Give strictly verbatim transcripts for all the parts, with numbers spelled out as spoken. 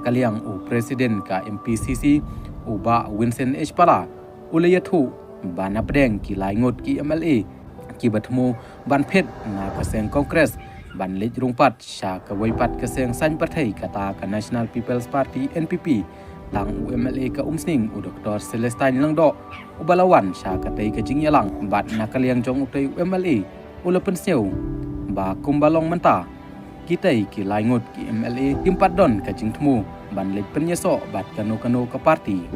Ka liang u President ka M P C C, u Bah Vincent H Pala, u la ïathuh ba na pdeng ki lai ngut ki M L A kiba thmu ban phit na ka seng Congress ban leit rung pat sha kawei pat ka seng saiñ pyrthei kata ka National People's Party, N P P, tang u M L A ka Umsning, u Doctor Celestine Lyngdoh, uba la wan sha katei ka jingïalang. Bad na ka liang jong utei u M L A, u la pynsngew ba kumba long mynta, kitei ki lai ngut ki M L A kim pat don ka jingthmu ban leit pynïasoh bad kano kano ka party.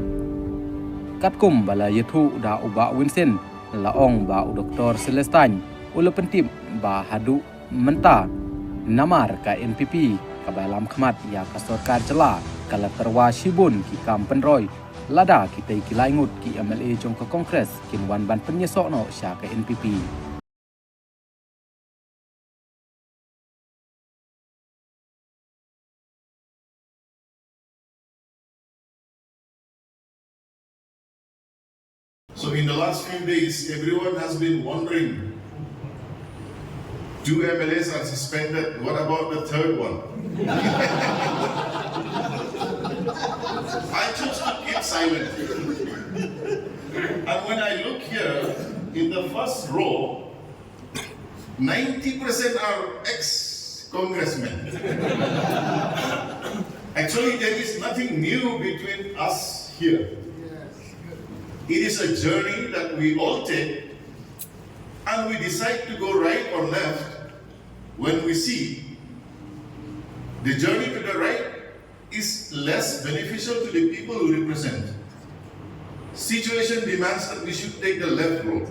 Katkum ba la ïathuh da u Bah Vincent, la ong ba u Doctor Celestine u la pyntip ba haduh mynta, namar ka N P P kaba ïalam khmat ïa ka sorkar jylla, ka la tyrwa shibun ki kam pynroi, lada kitei ki lai ngut ki M L A jong ka Congress kin wan ban pynïasoh noh sha ka N P P. So in the last few days, everyone has been wondering, two M L As are suspended. What about the third one? I chose to keep silent. And when I look here, in the first row, ninety percent are ex-congressmen. Actually, there is nothing new between us here. It is a journey that we all take, and we decide to go right or left when we see the journey to the right is less beneficial to the people we represent. Situation demands that we should take the left road.